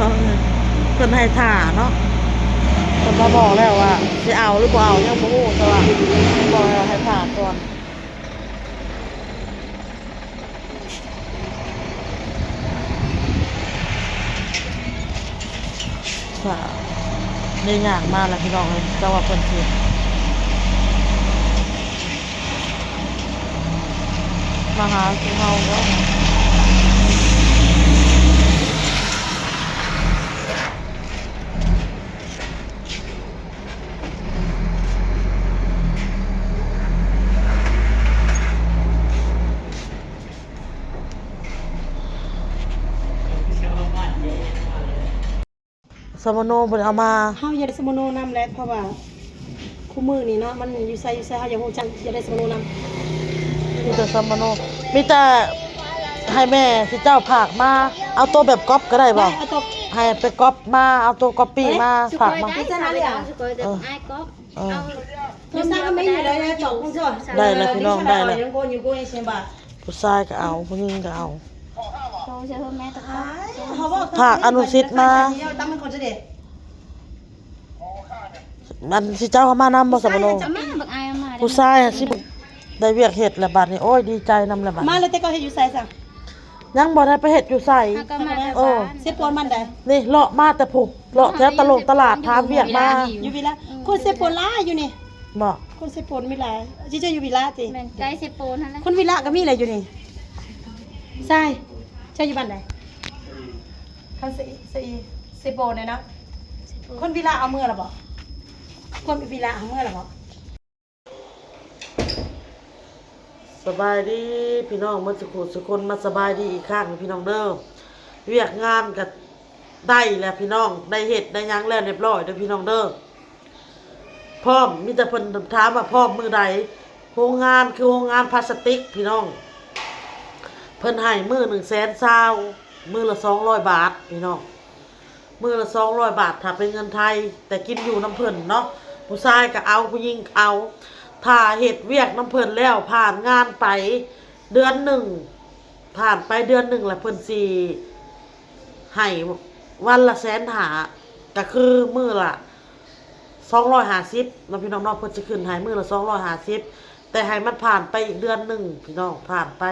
ເພິ່ນໃຫ້ຖ້າເນາະ ເພິ່ນມາບອກແລ້ວວ່າຊິເອົາຫຼືບໍ່ເອົາຍັງບໍ່ຮູ້ ແຕ່ວ່າບອກໃຫ້ຖ້າກ່ອນ. ໄດ້ຍ່າງມາແລ້ວພີ່ນ້ອງເອີຍ ເຈົ້າວ່າເພິ່ນຊິ ມາຫາສູ່ເຮົາບໍ່? ສະມະໂນບໍ່ໄດ້ເອົາມາ. ເຮົາຢາກໄດ້ສະມະໂນນຳແຫຼະ ເພາະວ່າຄູ່ມື້ນີ້ເນາະ ມັນຢູ່ໃສຢູ່ໃສ ເຮົາຢາກຮູ້ຈັກ ຢາກໄດ້ສະມະໂນນຳ. ມີແຕ່ສະມະໂນ ມີແຕ່ໃຫ້ແມ່ຊິເຈົ້າຝາກມາ ເອົາໂຕແບບກັອບກໍໄດ້ບໍ່? ໄດ້ ເອົາໂຕ ໃຫ້ໄປກັອບມາ ເອົາໂຕກັອບປີ້ມາຝາກມາ. ໄດ້ລະພີ່ນ້ອງ ໄດ້ລະ. ຜູ້ຊາຍກໍເອົາ ຜູ້ຍິງກໍເອົາ. ຝາກອະນຸສິດມາ. ອັນຊິເຈົ້າເຂົ້າມານຳບໍ່ ສະມະໂນ? ຜູ້ຊາຍຊິໄດ້ວຽກເຮັດແລ້ວບາດນີ້ ໂອ້ຍ ດີໃຈນຳແລ້ວບາດ. ມາແລ້ວແຕ່ເກົ່າເຮັດຢູ່ໃສຊະ? ຍັງບໍ່ໄດ້ໄປເຮັດຢູ່ໃສ. ເອີ ເຊໂປນບ້ານໃດ? ນີ້ເລາະມາແຕ່ພຸ້ນ ເລາະແຖວຕະຫຼົງຕະຫຼາດ ຖາມວຽກມາ. ຢູ່ວິລະ ຄົນເຊໂປນຫຼາຍຢູ່ນີ້. ບໍ່ ຄົນເຊໂປນມີຫຼາຍ. ຊິເຈົ້າຢູ່ວິລະຕິ? ແມ່ນ ໃກ້ເຊໂປນຫັ້ນແຫຼະ. ຄົນວິລະກໍມີແຫຼະຢູ່ນີ້. ຊາຍ ເຈົ້າຢູ່ບ້ານໃດ? ຄັນເຊ ເຊ ເຊໂປນນີ້ນະ. ຄົນວິລະເອົາເມືອແລ້ວບໍ່? ຄົນວິລະເອົາເມືອແລ້ວບໍ່? ສະບາຍດີພີ່ນ້ອງເບິດສຸຂູສຸຄົນ ມາສະບາຍດີອີກຄັ້ງພີ່ນ້ອງເດີ. ວຽກງານກໍໄດ້ແລ້ວພີ່ນ້ອງ ໄດ້ເຮັດໄດ້ຫຍັງແລ້ວຮຽບຮ້ອຍເດີພີ່ນ້ອງເດີ. ພ້ອມ ມີແຕ່ເພິ່ນຖາມວ່າພ້ອມມື້ໃດ. ໂຮງງານຄືໂຮງງານພລາສຕິກພີ່ນ້ອງ ເພິ່ນໃຫ້ມື້ໜຶ່ງແສນຊາວ ມື້ລະສອງຮ້ອຍບາດພີ່ນ້ອງ. ມື້ລະສອງຮ້ອຍບາດ ຖ້າເປັນເງິນໄທ ແຕ່ກິນຢູ່ນຳເພິ່ນເນາະ. ຜູ້ຊາຍກໍເອົາ ຜູ້ຍິງກໍເອົາ. ຖ້າເຮັດວຽກນຳເພິ່ນແລ້ວ ຜ່ານງານໄປເດືອນໜຶ່ງ ຜ່ານໄປເດືອນໜຶ່ງລະ ເພິ່ນຊິໃຫ້ວັນລະແສນຫ້າ ກໍຄືມື້ລະສອງຮ້ອຍຫ້າສິບເນາະ ພີ່ນ້ອງເນາະ. ເພິ່ນຊິຂຶ້ນໃຫ້ມື້ລະສອງຮ້ອຍຫ້າສິບ ແຕ່ໃຫ້ມັນຜ່ານໄປອີກເດືອນໜຶ່ງພີ່ນ້ອງ ຜ່ານໄປ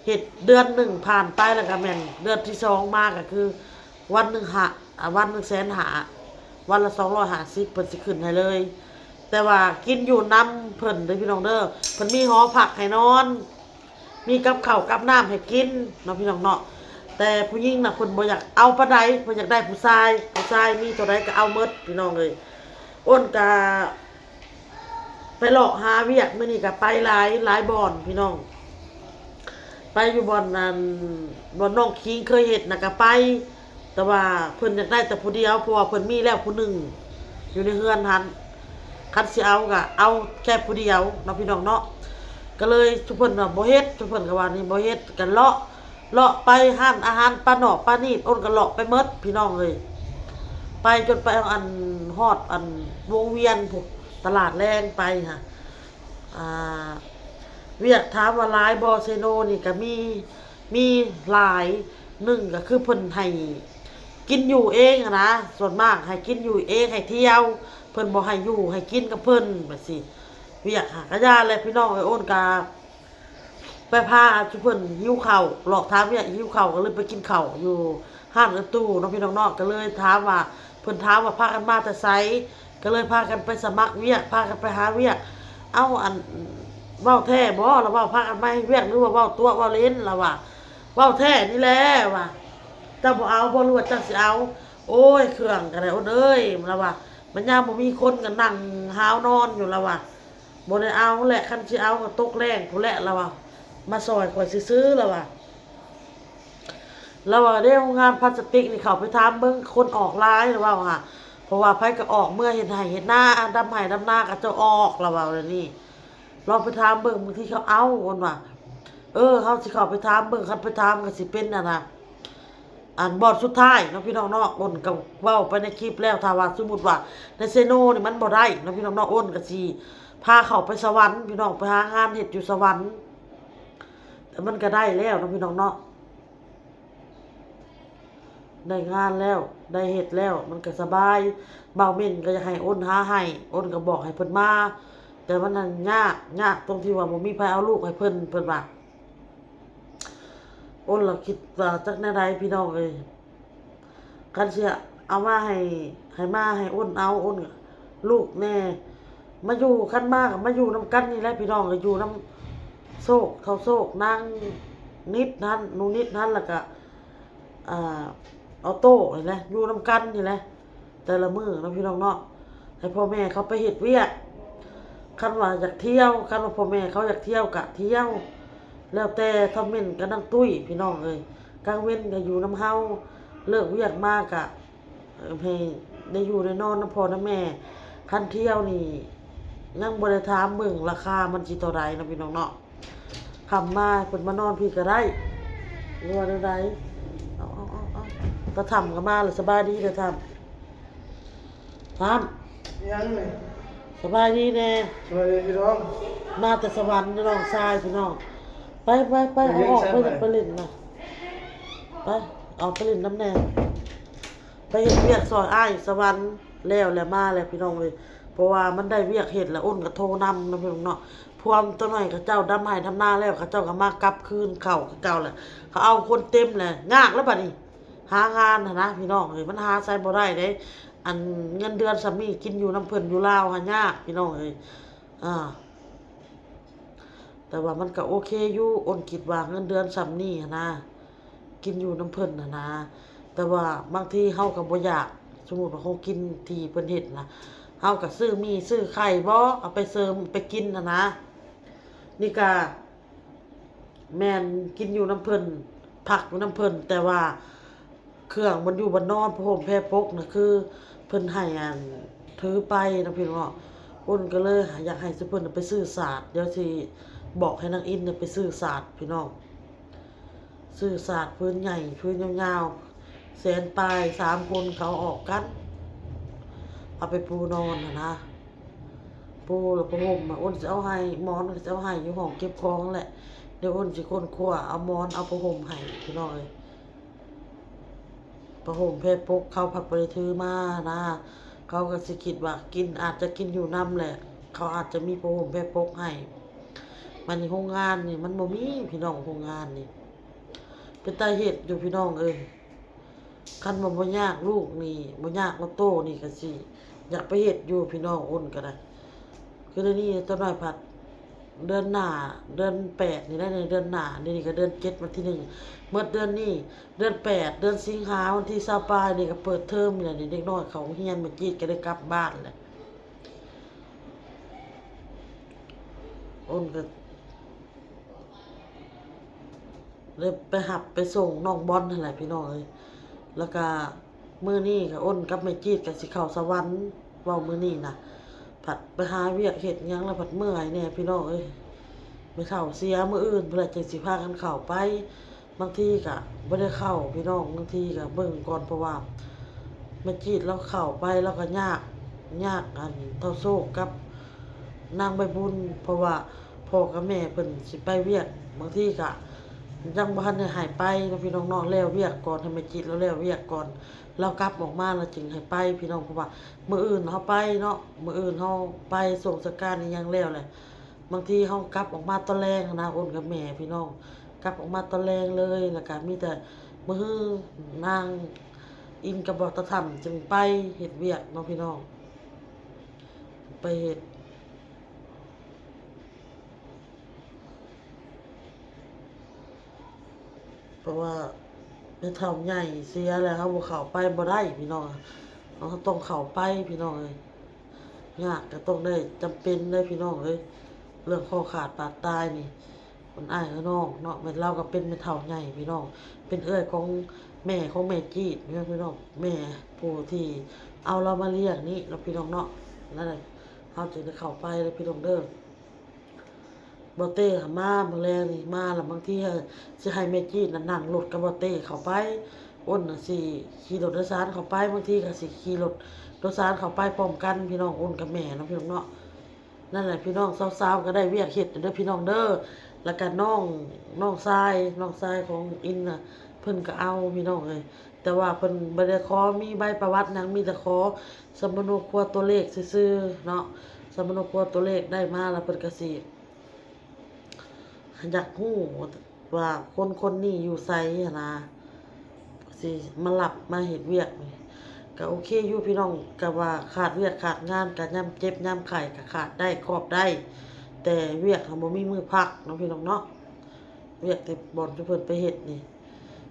ເຮັດເດືອນໜຶ່ງຜ່ານໄປ ແລ້ວກໍແມ່ນເດືອນທີສອງມາ ກໍຄື ວັນໜຶ່ງຫ້າ ອາ ວັນໜຶ່ງແສນຫ້າ ວັນລະສອງຮ້ອຍຫ້າສິບ ເພິ່ນຊິຂຶ້ນໃຫ້ເລີຍ. ແຕ່ວ່າກິນຢູ່ນຳເພິ່ນເດີພີ່ນ້ອງເດີ ເພິ່ນມີຫໍພັກໃຫ້ນອນ ມີກັບເຂົ້າກັບນ້ຳໃຫ້ກິນເນາະ ພີ່ນ້ອງເນາະ. ແຕ່ຜູ້ຍິງນະ ເພິ່ນບໍ່ຢາກເອົາປານໃດ ເພິ່ນຢາກໄດ້ຜູ້ຊາຍ ຜູ້ຊາຍມີເທົ່າໃດກໍເອົາໝົດ ພີ່ນ້ອງເອີຍ. ອ້ນກະ ໄປເລາະຫາວຽກ ມື້ນີ້ກໍໄປຫຼາຍ ຫຼາຍບ່ອນພີ່ນ້ອງ ໄປຢູ່ບ່ອນນັ້ນ ບ່ອນນ້ອງຄີງເຄີຍເຮັດນະກໍໄປ. ແຕ່ວ່າເພິ່ນຢາກໄດ້ແຕ່ຜູ້ດຽວ ເພາະວ່າເພິ່ນມີແລ້ວຜູ້ໜຶ່ງຢູ່ໃນເຮືອນຫັ້ນ ຄັນຊິເອົາກໍເອົາແຄ່ຜູ້ດຽວເນາະ ພີ່ນ້ອງເນາະ. ກໍເລີຍຊຸມເພິ່ນວ່າບໍ່ເຮັດ ຊຸມເພິ່ນກໍວ່ານີ້ບໍ່ເຮັດ ກໍເລາະ ເລາະໄປຮ້ານອາຫານປານອກປານີດ ອ້ນກໍເລາະໄປໝົດພີ່ນ້ອງເອີຍ. ໄປຈົນໄປອັນຮອດອັນວົງວຽນພຸ້ນ ຕະຫຼາດແລງໄປຫະ. ອ່າ ວຽກຖາມວ່າຫຼາຍບໍ່ ເຊໂນນີ້ກໍມີ ມີຫຼາຍ. ໜຶ່ງກໍຄືເພິ່ນໃຫ້ກິນຢູ່ເອງຫັ້ນນະ ສ່ວນມາກໃຫ້ກິນຢູ່ເອງ ໃຫ້ທ່ຽວ ເພິ່ນບໍ່ໃຫ້ຢູ່ໃຫ້ກິນກັບເພິ່ນ ແບບຊີ້. ວຽກຫາກະຢ່າແຫຼະພີ່ນ້ອງເອີຍ ອ້ນກະ ໄປພາຊຸມເພິ່ນຫິວເຂົ້າ ເລາະຖາມວຽກຫິວເຂົ້າ ກໍເລີຍໄປກິນເຂົ້າຢູ່ຮ້ານເອື້ອຍຕູ້ເນາະ ພີ່ນ້ອງເນາະ. ກໍເລີຍຖາມວ່າ ເພິ່ນຖາມວ່າພາກັນມາແຕ່ໃສ ກໍເລີຍພາກັນໄປສະໝັກວຽກ ພາກັນໄປຫາວຽກ. ເອົ້າ ອັນ ເວົ້າແທ້ບໍ່ລະ ເວົ້າພາກັນມາເຮັດວຽກ ຫຼືວ່າເວົ້າຕົວະເວົ້າຫຼິ້ນລະວ່າ. ເວົ້າແທ້ນີ້ແຫຼະວ່າ ເຈົ້າບໍ່ເອົາບໍ່ ຫຼືວ່າເຈົ້າຊິເອົາ? ໂອ້ຍ ເຄື່ອງກໍໄດ້ ໂອນເອີຍ ລະວ່າ ບັດຍາມບໍ່ມີຄົນກໍນັ່ງຫາວນອນຢູ່ ລະວ່າ. ບໍ່ໄດ້ເອົາແຫຼະ ຄັນຊິເອົາກໍຕົກແລງພຸ້ນແຫຼະ ລະວ່າ ມາຊ່ອຍຂ້ອຍຊື່ໆ ລະວ່າ. ລະວ່າເດ້ ໂຮງງານພລາສຕິກນີ້ ເຂົ້າໄປຖາມເບິ່ງ ຄົນອອກຫຼາຍ ລະເວົ້າຫາ ເພາະວ່າໃຜກໍອອກເມືອເຮັດໄຮ່ເຮັດນາ ດຳໄຮ່ດຳນາ ເຂົາເຈົ້າອອກ ລະເວົ້າແນວນີ້. ລອງໄປຖາມເບິ່ງ ບາງທີເຂົາເອົາ ເພິ່ນວ່າ. ເອີ ເຮົາຊິເຂົ້າໄປຖາມເບິ່ງ ຄັນໄປຖາມກໍຊິເປັນ ອັນນ່າ ອັນບ່ອນສຸດທ້າຍເນາະ ພີ່ນ້ອງເນາະ. ອ້ນກໍເວົ້າໄປໃນຄລິບແລ້ວ ຖ້າວ່າສົມມຸດວ່າໃນເຊໂນນີ້ມັນບໍ່ໄດ້ເນາະ ພີ່ນ້ອງເນາະ ອ້ນກໍຊິພາເຂົ້າໄປສະຫວັນ ພີ່ນ້ອງ ໄປຫາງານເຮັດຢູ່ສະຫວັນ. ແຕ່ມັນກໍໄດ້ແລ້ວເນາະ ພີ່ນ້ອງເນາະ. ໄດ້ງານແລ້ວ ໄດ້ເຮັດແລ້ວ ມັນກໍສະບາຍ. ບ່າວເໝັນກໍຢາກໃຫ້ອ້ນຫາໃຫ້ ອ້ນກໍບອກໃຫ້ເພິ່ນມາ ແຕ່ມັນຫັ້ນຍາກ ຍາກຕົງທີ່ວ່າບໍ່ມີໃຜເອົາລູກໃຫ້ເພິ່ນ ເພິ່ນວ່າ. ອ້ນລະຄິດວ່າຈັກແນວໃດພີ່ນ້ອງເອີຍ ຄັນຊິເອົາມາໃຫ້ ໃຫ້ມາໃຫ້ອ້ນເອົາ ອ້ນລູກແດ່ ມາຢູ່ ຄັນມາກໍມາຢູ່ນຳກັນນີ້ແຫຼະພີ່ນ້ອງ ກໍຢູ່ນຳໂຊກ ທ້າວໂຊກ ນາງນິດຫັ້ນ ໜູນິດຫັ້ນ ແລ້ວກໍ ອ່າ ອອໂຕ້ນີ້ແຫຼະ ຢູ່ນຳກັນນີ້ແຫຼະ ແຕ່ລະມື້ເນາະພີ່ນ້ອງເນາະ ໃຫ້ພໍ່ແມ່ເຂົາໄປເຮັດວຽກ. ຄັນວ່າຢາກທ່ຽວ ຄັນວ່າພໍ່ແມ່ເຂົາຢາກທ່ຽວກະທ່ຽວ ແລ້ວແຕ່ທ້າວເໝັນກັບນາງຕຸ້ຍພີ່ນ້ອງເອີຍ. ກາງເວັນກໍຢູ່ນຳເຮົາ ເລີກວຽກມາກະ ເອີ ໃຫ້ໄດ້ຢູ່ໄດ້ນອນນຳພໍ່ນຳແມ່. ຄັນທ່ຽວນີ້ຍັງບໍ່ໄດ້ຖາມເບິ່ງລາຄາມັນຊິເທົ່າໃດເນາະພີ່ນ້ອງເນາະ. ຄ່ຳມາເພິ່ນມານອນພີ້ກໍໄດ້ ຫຼືວ່າແນວໃດ? ເອົາໆໆ ຕາທຳກໍມາແລ້ວ. ສະບາຍດີເດີທຳ ທຳ ຍັງນີ້ ສະບາຍດີແດ່ ສະບາຍດີພີ່ນ້ອງ ມາແຕ່ສະຫວັນເດີນ້ອງຊາຍພີ່ນ້ອງ. ໄປໆໆ ເອົາອອກໄປ ໄປຫຼິ້ນນະ ໄປ ອອກໄປຫຼິ້ນນຳແດ່. ໄປເຮັດວຽກຊ່ອຍອ້າຍສະຫວັນແລ້ວ ແລ້ວມາແລ້ວພີ່ນ້ອງເອີຍ ເພາະວ່າມັນໄດ້ວຽກເຮັດແລ້ວ ອ້ນກໍໂທນຳເນາະພີ່ນ້ອງເນາະ. ພວມຕົວໜ້ອຍເຂົາເຈົ້າດຳໄຮ່ດຳນາແລ້ວ ເຂົາເຈົ້າກໍມາກັບຄືນເຂົ້າຄືເກົ່າແຫຼະ ເຂົາເອົາຄົນເຕັມແຫຼະ. ຍາກແລ້ວບັດນີ້ ຫາງານຫັ້ນນະພີ່ນ້ອງເອີຍ ມັນຫາໃສບໍ່ໄດ້ເດ້. ອັນເງິນເດືອນສ່ຳນີ້ ກິນຢູ່ນຳເພິ່ນຢູ່ລາວຫາຍາກພີ່ນ້ອງເອີຍ ອາ ແຕ່ວ່າມັນກໍໂອເຄຢູ່ ອ້ນຄິດວ່າເງິນເດືອນສ່ຳນີ້ຫັ້ນນະ ກິນຢູ່ນຳເພິ່ນຫັ້ນນະ. ແຕ່ວ່າບາງທີເຮົາກໍບໍ່ຢາກ ສົມມຸດວ່າຂອງກິນທີ່ເພິ່ນເຮັດນະ ເຮົາກໍຊື້ໝີ່ຊື້ໄຂ່ບໍ ເອົາໄປເສີມໄປກິນຫັ້ນນະ. ນີ້ກະແມ່ນກິນຢູ່ນຳເພິ່ນ ພັກຢູ່ນຳເພິ່ນ ແຕ່ວ່າ ເຄື່ອງມັນຢູ່ບ່ອນນອນ ຜ້າຫົ່ມແພປົກນະ ຄືເພິ່ນໃຫ້ອັນຖືໄປນະພີ່ນ້ອງເນາະ. ອ້ນກໍເລີຍຢາກໃຫ້ຊຸມເພິ່ນໄປຊື້ສາດ ດຽວຊິບອກໃຫ້ນາງອິນໄປຊື້ສາດພີ່ນ້ອງ ຊື້ສາດພື້ນໃຫຍ່ ພື້ນຍາວໆ ແສນປາຍ ສາມຄົນເຂົາອອກກັນ ເອົາໄປປູນອນຫັ້ນນະ. ປູແລ້ວຜ້າຫົ່ມ ອ້ນຊິເອົາໃຫ້ ໝອນກໍຊິເອົາໃຫ້ຢູ່ຫ້ອງເກັບຂອງແຫຼະ. ດຽວອ້ນຊິຄົ້ນຄວ້າເອົາໝອນເອົາຜ້າຫົ່ມໃຫ້ພີ່ນ້ອງເອີຍ. ຜ້າຫົ່ມແພປົກເຂົາພັດບໍ່ໄດ້ຖືມານະ ເຂົາກໍຊິຄິດວ່າກິນ ອາດຈະກິນຢູ່ນຳແຫຼະ ເຂົາອາດຈະມີຜ້າຫົ່ມແພປົກໃຫ້. ບາດນີ້ໂຮງງານນີ້ມັນບໍ່ມີພີ່ນ້ອງ ໂຮງງານນີ້ ເປັນຕາເຮັດຢູ່ພີ່ນ້ອງເອີຍ. ຄັນວ່າບໍ່ຍາກລູກນີ້ ບໍ່ຍາກອອໂຕ້ນີ້ ກໍຊິຢາກໄປເຮັດຢູ່ພີ່ນ້ອງ ອ້ນກໍໄດ້. ຄືດຽວນີ້ຕົວນ້ອຍພັດ ເດືອນໜ້າ ເດືອນແປດນີ້ແຫຼະ ໃນເດືອນໜ້າ ດຽວນີ້ກໍເດືອນເຈັດ ວັນທີໜຶ່ງ ໝົດເດືອນນີ້ ເດືອນແປດ ເດືອນສິງຫາ ວັນທີຊາວປາຍນີ້ກໍເປີດເທີມແລ້ວ ເດັກນ້ອຍເຂົ້າໂຮງຮຽນ ແມ່ຈີດກໍໄດ້ກັບບ້ານແລ້ວ. ອ້ນກໍເລີຍໄປຮັບໄປສົ່ງນ້ອງບອນຫັ້ນແຫຼະພີ່ນ້ອງເອີຍ. ແລ້ວກະ ມື້ນີ້ກະອ້ນກັບແມ່ຈີດກະຊິເຂົ້າສະຫວັນ ເວົ້າມື້ນີ້ນະ ພັດໄປຫາວຽກເຮັດຫຍັງແລ້ວພັດເມື່ອຍແດ່ພີ່ນ້ອງເອີຍ. ແມ່ເຖົ້າເສຍມື້ອື່ນພຸ້ນແຫຼະ ຈຶ່ງຊິພາກັນເຂົ້າໄປ. ບາງທີກະບໍ່ໄດ້ເຂົ້າພີ່ນ້ອງ ບາງທີກະເບິ່ງກ່ອນ ເພາະວ່າແມ່ຈີດລາວເຂົ້າໄປລາວກະຍາກ ຍາກອັນທ້າວໂຊກກັບນາງໃບບຸນ ເພາະວ່າພໍ່ກັບແມ່ເພິ່ນຊິໄປວຽກ ບາງທີກະຍັງບໍ່ທັນໄດ້ໃຫ້ໄປເນາະພີ່ນ້ອງເນາະ. ແລ້ວວຽກກ່ອນ ໃຫ້ແມ່ຈີດລາວແລ້ວວຽກກ່ອນ ລາວກັບອອກມາລາວຈຶ່ງໃຫ້ໄປພີ່ນ້ອງ ເພາະວ່າມື້ອື່ນເຮົາໄປເນາະ ມື້ອື່ນເຮົາໄປສົ່ງສະການອີ່ຫຍັງແລ້ວແຫຼະ. ບາງທີເຮົາກັບອອກມາຕອນແລງຫັ້ນນະ ອ້ນກັບແມ່ພີ່ນ້ອງ ກັບອອກມາຕອນແລງເລີຍ ແລ້ວກະມີແຕ່ມື້ຮືນນາງອິນກັບບ່າວຕາທຳຈຶ່ງໄປເຮັດວຽກເນາະພີ່ນ້ອງ ໄປເຮັດ ເພາະວ່າແມ່ເຖົ້າໃຫຍ່ເສຍແລ້ວ ເຮົາບໍ່ເຂົ້າໄປບໍ່ໄດ້ພີ່ນ້ອງ ເຮົາຕ້ອງເຂົ້າໄປພີ່ນ້ອງເອີຍ. ຍາກກໍຕ້ອງໄດ້ ຈຳເປັນເດ້ພີ່ນ້ອງເອີຍ ເລື່ອງຄໍຂາດບາດຕາຍນີ້ ມັນອ້າຍເອີນ້ອງເນາະ. ແມ່ນລາວກໍເປັນແມ່ເຖົ້າໃຫຍ່ພີ່ນ້ອງ ເປັນເອື້ອຍຂອງແມ່ຂອງແມ່ຈີດເນາະພີ່ນ້ອງ ແມ່ຜູ້ທີ່ເອົາລາວມາລ້ຽງນີ້ເນາະພີ່ນ້ອງເນາະ. ນັ້ນແຫຼະ ເຮົາຈຶ່ງໄດ້ເຂົ້າໄປເດີພີ່ນ້ອງເດີ. ບ່າວເຕ້ຫາມາມື້ແລງນີ້ ມາລະບາງທີຊິໃຫ້ແມ່ຈີດນະນັ່ງລົດກັບບ່າວເຕ້ເຂົ້າໄປ ອ້ນນະຊິຂີ່ລົດໂດຍສານເຂົ້າໄປ ບາງທີກໍຊິຂີ່ລົດໂດຍສານເຂົ້າໄປພ້ອມກັນພີ່ນ້ອງ ອ້ນກັບແມ່ເນາະພີ່ນ້ອງເນາະ. ນັ້ນແຫຼະພີ່ນ້ອງ ສາວໆກໍໄດ້ວຽກເຮັດເດີພີ່ນ້ອງເດີ. ແລ້ວກໍນ້ອງ ນ້ອງຊາຍ ນ້ອງຊາຍຂອງອິນນະ ເພິ່ນ พิ่ນກໍເອົາພີ່ນ້ອງເອີຍ ແຕ່ວ່າເພິ່ນບໍ່ໄດ້ຂໍມີໃບປະຫວັດຫຍັງ ມີແຕ່ຂໍສຳມະໂນຄົວຕົວເລກຊື່ໆເນາະ ສຳມະໂນຄົວຕົວເລກໄດ້ມາແລ້ວເພິ່ນກໍຊິ ຢາກຮູ້ວ່າຄົນຄົນນີ້ຢູ່ໃສຫັ້ນນະ ຊິມາຮັບມາເຮັດວຽກນີ້ ກໍໂອເຄຢູ່ພີ່ນ້ອງ ກໍວ່າຂາດວຽກຂາດງານ ກໍຍາມເຈັບຍາມໄຂ້ກໍຂາດໄດ້ຄອບໄດ້ ແຕ່ວຽກຫັ້ນບໍ່ມີມື້ພັກເນາະພີ່ນ້ອງເນາະ ວຽກທີ່ບ່ອນທີ່ເພິ່ນໄປເຮັດນີ້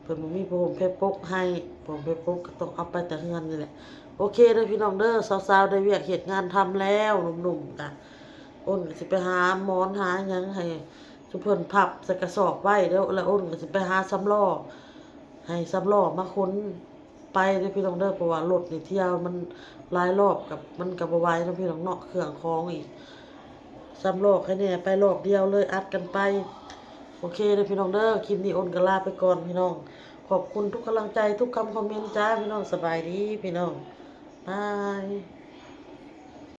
ເພິ່ນບໍ່ມີຜ້າຫົ່ມແພປົກໃຫ້ ຜ້າຫົ່ມແພປົກກໍຕ້ອງເອົາໄປແຕ່ເຮືອນນີ້ແຫຼະ ໂອເຄເດີພີ່ນ້ອງເດີ ສາວໆໄດ້ວຽກເຮັດງານທຳແລ້ວ ໜຸ່ມໆກະ ອ້ນກໍຊິໄປຫາໝອນຫາຫຍັງໃຫ້ຊຸມເພິ່ນພັບໃສ່ກະສອບໄວ້ເດີ ແລ້ວອ້ນກໍຊິໄປຫາສຳລໍ້ ໃຫ້ສຳລໍ້ມາຂົນໄປເດີພີ່ນ້ອງເດີ ເພາະວ່າລົດນີ້ທ່ຽວມັນຫຼາຍລອບ ກັບມັນກໍບໍ່ໄຫວເນາະພີ່ນ້ອງເນາະ ເຄື່ອງຂອງອີກ ສຳລໍ້ໃຄແນ່ໄປລອບດຽວເລີຍ ອັດກັນໄປ ໂອເຄເດີພີ່ນ້ອງເດີ ຄລິບນີ້ອ້ນກໍລາໄປກ່ອນພີ່ນ້ອງ ຂອບຄຸນທຸກກຳລັງໃຈ ທຸກຄຳຄອມເມັນຈ້າພີ່ນ້ອງ ສະບາຍດີພີ່ນ້ອງ ບາຍ.